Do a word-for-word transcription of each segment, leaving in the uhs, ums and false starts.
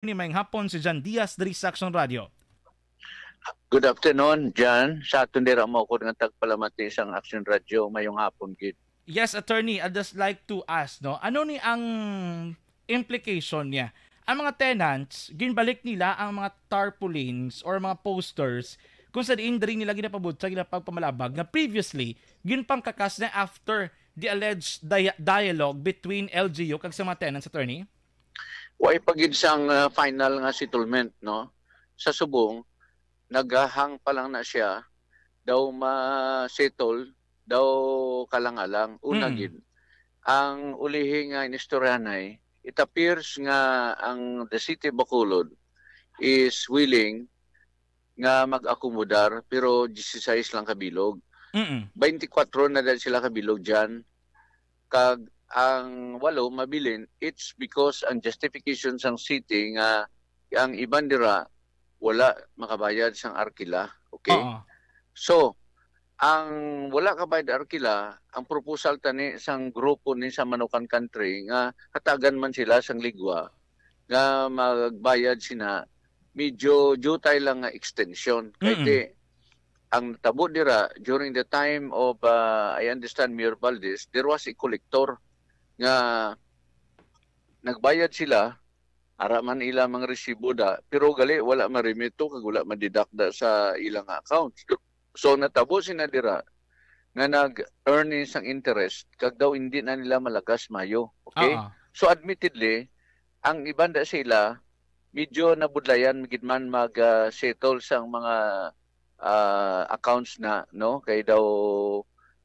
Ni, maayong hapon, si John Diaz diri sa Action Radio. Good afternoon, John. Sa aton dira mo ako nga tagpalamati sang Action Radio, mayong hapon gid. Yes, attorney, I'd just like to ask, no, ano ni ang implication niya? Ang mga tenants, ginbalik nila ang mga tarpaulins or mga posters kung sa diin diri nila ginapabutyag, ginapagpamalabag nga previously ginpangkakas na after the alleged dia- dialogue between L G U kag sa mga tenants, attorney? Wa pa gid sang ah, final nga settlement, no? Sa subong, naghahang pa lang na siya, daw ma-settle, daw kalang-alang. Una Mm. gid, ang ulihi nga inistoryanay, it appears nga ang the city of Bacolod is willing nga mag-akomodar, pero disisais lang kabilog. Mm. Twenty-four na dahil sila kabilog dyan. Kag ang walo mabilin, it's because ang justification sang city nga ang iban dira wala makabayad sang arkila. Okay? Oo. So, ang wala kabayad arkila, ang proposal tani sang grupo ni sa Manukan Country nga hatagan man sila sang ligwa nga magbayad sina, medyo jutay lang nga extension. Kay Mm. di, ang tabo dira during the time of, uh, I understand, Mayor Valdez, there was a collector nga nagbayad sila, ara man ila mga resibo da, pero gali wala marimito kag wala madidakda sa ilang account. So natabo sina dira nga nag-earn ni sang interest kag daw hindi na nila malagas mayo. Okay? Oo. So admittedly, ang iban da sila medyo nabudlayan gid man mag-settle sang mga ah, accounts na, no? Kay daw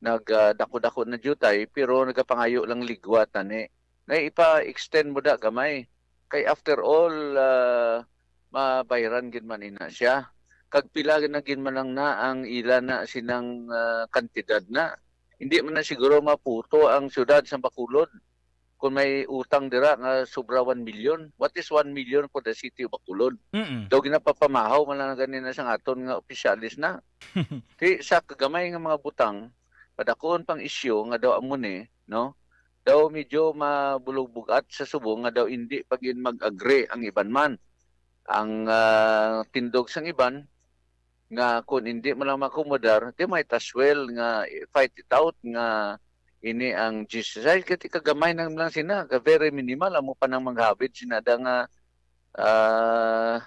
nagdako-dako na jutay pero nagapangayo lang ligwa tani. Nga ipa-extend mo da gamay. Kay after all, ah, mabayran gid man ina siya. Kag pila na gid man lang na ang ila na sinang ah, kantidad na. Hindi man na siguro maputo ang syudad sa Bacolod kung may utang dira nga sobra one million. What is one million for the city of Bacolod? Mm. Daw ginapapamahaw man lang gani na sang aton nga opisyalis na. Di sa kagamay nga mga butang, padakuon pang isyu nga daw amo ni, no? Daw medyo mabulog-bugat sa subong nga daw hindi pa gid mag-agree ang iban man. Ang ah, tindog sang iban nga kung hindi mo lang makomodar, di might as well nga fight it out nga ini ang G C S I kay kagamay nang lang sina, ka very minimal amo pa nang maghabit sina da nga ah,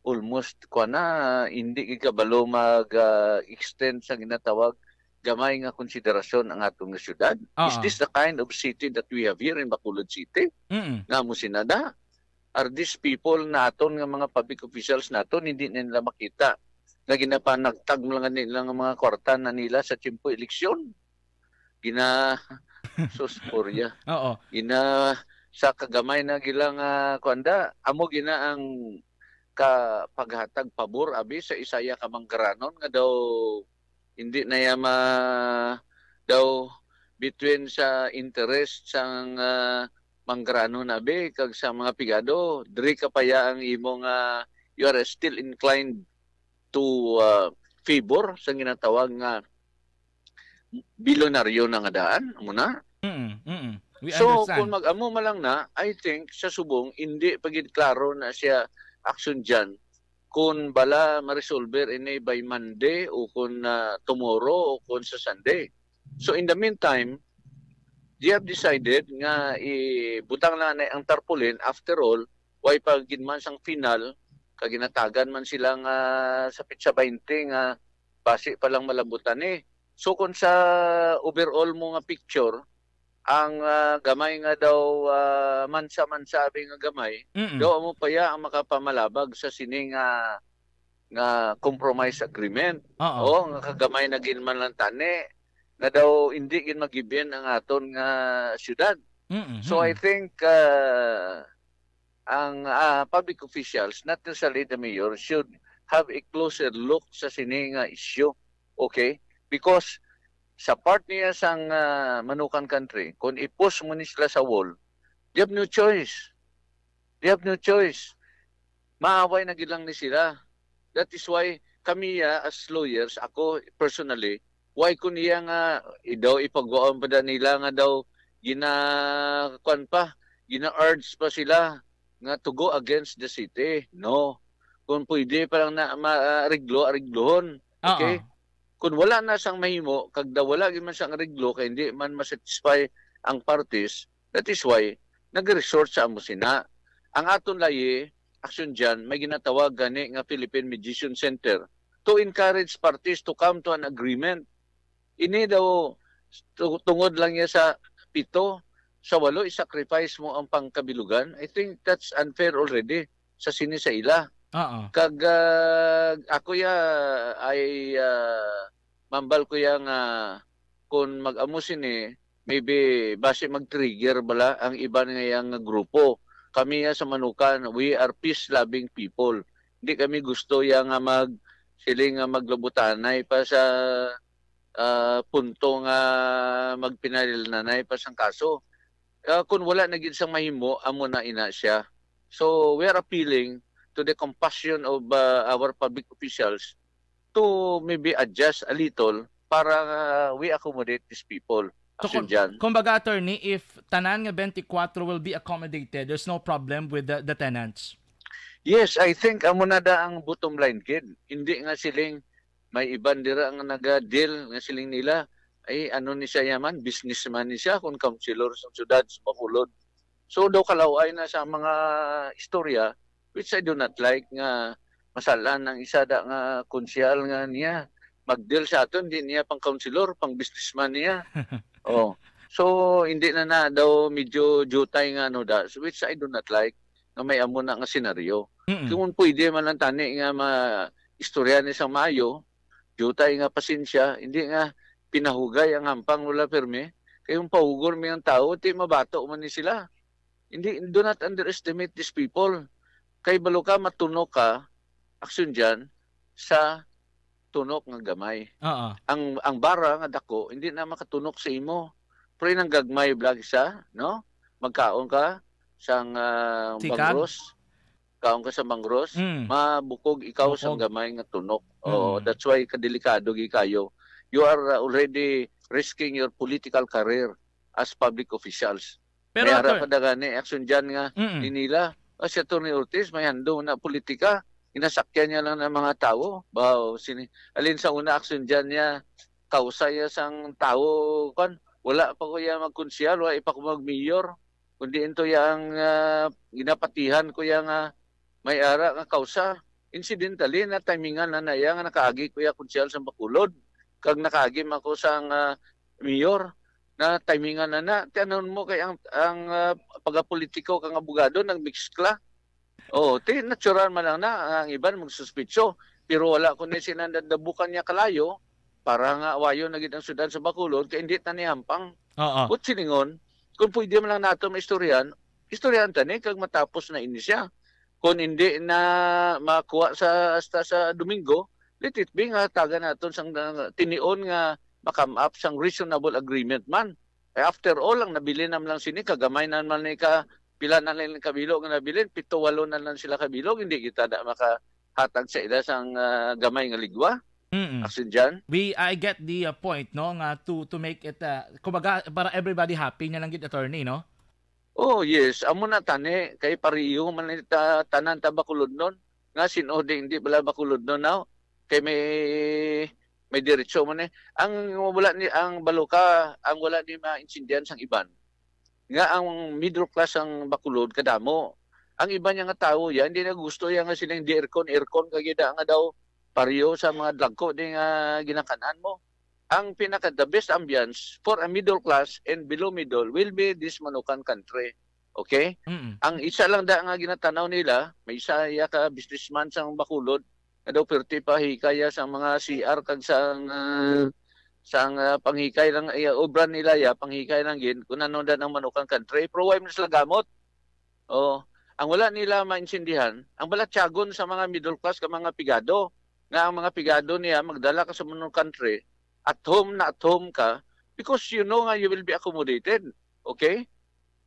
almost kwa na hindi gid kabalo mag ah, extend sa ginatawag gamay nga konsiderasyon ang aton nga syudad. Is Oo. This the kind of city that we have here in Bacolod City? Mm. Nga mo sina da? Are these people na aton nga mga public officials naton hindi na nila makita nga ginapanagtag mo lang nila nga mga kwarta na nila sa tiyempo eleksyon? Gina sus Korea. Oo. Gina sa kagamay na gila nga kuanda, amo gina ang ka paghatag pabor abi sa isaya ka manggaranon nga daw hindi na iya ma daw between sa interest sang ah, manggaranon abi kag sa mga pigado, diri ka pa ya ang imo nga you are still inclined to ah, favor sa ginatawag nga bilyonaryo na nga daan, amo na. Mm, mm. We So, understand. Kung mag-amo man lang na, I think sa subong hindi pa gid klaro na siya action dyan kung bala ma-resolve ini by Monday o kung ah, tomorrow o kung sa Sunday. So in the meantime, they have decided nga ibutang na na ang tarpaulin. After all, way pa gid man sang final, kag ginatagan man sila nga sa petsa twenty nga basi pa lang malambutan ni. So kung sa overall mo nga picture, ang ah, gamay nga daw ah, mansa-mansa abi nga gamay, Mm. daw amo pa ya ang makapamalabag sa sini nga nga compromise agreement. Oo. O, nga kagamay na gid man lang tani nga daw hindi gid magibin ang aton nga syudad. Mm-mm. So I think uh, ang uh, public officials, not necessarily the mayor, should have a closer look sa sini nga issue. Okay? Because sa part niya sang uh, Manukan Country, kung i-push mo ni sila sa wall, they have no choice. They have no choice. Maaway na gid lang ni sila. That is why kami uh, as lawyers, ako personally, why ko niya nga i- daw ipagwaon pa da nila nga daw gina kuan pa, gina-urge pa sila nga to go against the city. No. Kung pwede pa lang na ma-, ah, ariglo, ariglohon. Okay? Oo. Kung wala na sang mahimo, kag daw wala gyud man sang ariglo, kay hindi man ma-satisfy ang parties, that is why nag-resort sa amo sina. Ang aton layi, aksyon dyan, may ginatawag gani nga Philippine Mediation Center to encourage parties to come to an agreement. Ini daw tu-, tungod lang niya sa pito, sa walo, i-sacrifice mo ang pangkabilugan. I think that's unfair already sa sini sa ila. Oo. Kag, ah, ako ya ay, ah, mambal ko ya nga kung mag-amo sini, maybe basi mag-trigger bala ang iban nga yang grupo. Kami ya sa Manukan, we are peace-loving people. Hindi kami gusto ya nga mag-, siling nga maglabutanay pa sa, ah, punto nga magpinalinanay pa sang kaso. Ah, kung wala na gid sang mahimo, amo na ina siya. So, we are appealing to the compassion of, ah, our public officials to maybe adjust a little para, ah, we accommodate these people. So, Action kun-, dyan. Kumbaga, attorney, if tanan nga twenty-four will be accommodated, there's no problem with the, the tenants? Yes, I think amo na da ang bottom line, kid. Hindi nga siling may iban dira nga naga-deal nga siling nila, ay, ano ni siya yaman, businessman ni siya, kung councilor sa syudad, sa Bacolod. So, daw kalaway na sa mga istorya, which I do not like, nga masalan ang isa da nga konsehal nga niya, mag-deal sa aton, di niya pang councilor, pang businessman niya. Oh. So, hindi na na daw medyo jutay nga ano da, so, which I do not like, nga may amo na nga senaryo. Mm-mm. Kung pwede man lang tani nga ma-, istorya ni sa maayo, jutay nga pasensya, hindi nga pinahugay ang hampang wala pirmi, kay kung pahugor mi ang tawo, ti mabato man ni sila. Hindi, do not underestimate these people. Kay balo ka, matunok ka, aksyon dyan, sa tunok nga gamay. Oo. Ang, ang bara nga dako, hindi na makatunok sa imo. Pero inang gagmay, blag sa, no? Magkaon ka sang, ah, Sikag? Bangros, kaon ka sa bangros, Mm. mabukog ikaw sa Bukog. Gamay nga tunok. Oo, Mm. that's why kadelikado gi kayo. You are, uh, already risking your political career as public officials. Pero May ara attor-, pa da gani action dyan nga Mm. ni nila. Ah, si Attorney Ortiz, may handom na politika. Ginasakyan niya lang ng mga tawo. Ba, sini-, alin sa una action dyan niya, kausa niya sang tawo, kwan, wala pa ko iya magkonsehal, wala pa ko magmayor. Kundi ito yang, ah, ginapatihan ko yang, ah, may ara nga kausa. Incidentally, na timingan na na iya nga nakaagi ko iya konsehal sa Bacolod. Kag nakaagi man ko sang, ah, mayor. Na timingan na na. Tiyanon mo kay ang, ang, ah, pagapolitiko kang abogado, nagmix kla. Oh, ti natural man lang na ang iban magsuspitso, pero wala ko ni sila nadabukan niya kalayo para nga awayon na gid ang syudad sa Bacolod kay hindi ta ni hampang. Oo. But silingon, kung pwede man lang nato maistoryahan, istoryahan ta ni kag matapos na ini siya. Kung hindi na makuha sa, hasta sa Domingo, let it be nga tagan naton sang, uh, tinion nga ma-come up sang reasonable agreement man. Eh, after all, ang nabilin naman lang sini, kagamay naman ni ka, pila na lang ka bilog nga nabilin, pito, walo na lang sila ka bilog, hindi kita da makahatag sa ila sang, ah, gamay nga ligwa. Mm-mm. Asin dyan. We, I get the, uh, point, no, nga to, to make it, uh, kumbaga, para everybody happy na lang gid, attorney, no? Oh, yes. Amo na tani, kay pariho man ni ta-, tanan ta Bacolodnon. Nga sin-o di, hindi bala Bacolodnon, no? Kay may, may diretso man eh. Ang wala ni, ang balo ka, ang wala ni maintindihan sang iban, nga ang middle class ang Bacolod kadamo. Ang iban niya nga tawo ya, hindi na gusto ya nga siling di aircon, aircon kag ida nga daw pareho sa mga dagko di nga ginakan-an mo. Ang pinaka the best ambience for a middle class and below middle will be this Manukan country. Okay? Mm. Ang isa lang da nga ginatanaw nila, may isa ya ka businessman sang Bacolod, nga daw perti pa hikay ya sang mga C R kag sang, ah, sang, ah, panghikay lang, eh, obra nila ya, panghikay lang gid, kung ano na ang Manukan country. Pero why man sila gamot? Oh, ang wala nila maintindihan, ang balatyagon sa mga middle class ka mga pigado, nga ang mga pigado niya magdala ka sa Manukan country, at home na at home ka, because you know nga you will be accommodated. Okay?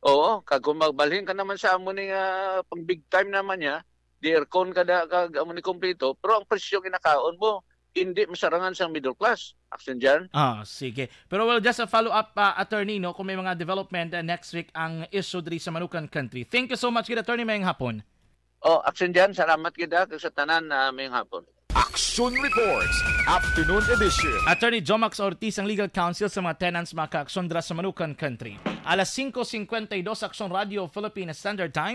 Oo, kag kung magbalhin ka naman sa amo ni nga pang big time naman niya, di aircon ka da, kag amo ni kompleto, pero ang presyo ginakaon mo, hindi masarangan sang middle class. Action dyan. Ah, sige. Pero well, just a follow-up, uh, attorney, no, kung may mga development uh, next week ang issue diri sa Manukan Country. Thank you so much, good attorney, mayang hapon. Oh, action dyan. Salamat kita kag sa tanan na mayang hapon. Action Reports, Afternoon Edition. Attorney Jomax Ortiz, ang legal counsel sa mga tenants, mga kaaksyon dira sa Manukan Country. Alas singko singkwenta y dos, Aksyon Radio, Philippine Standard Time.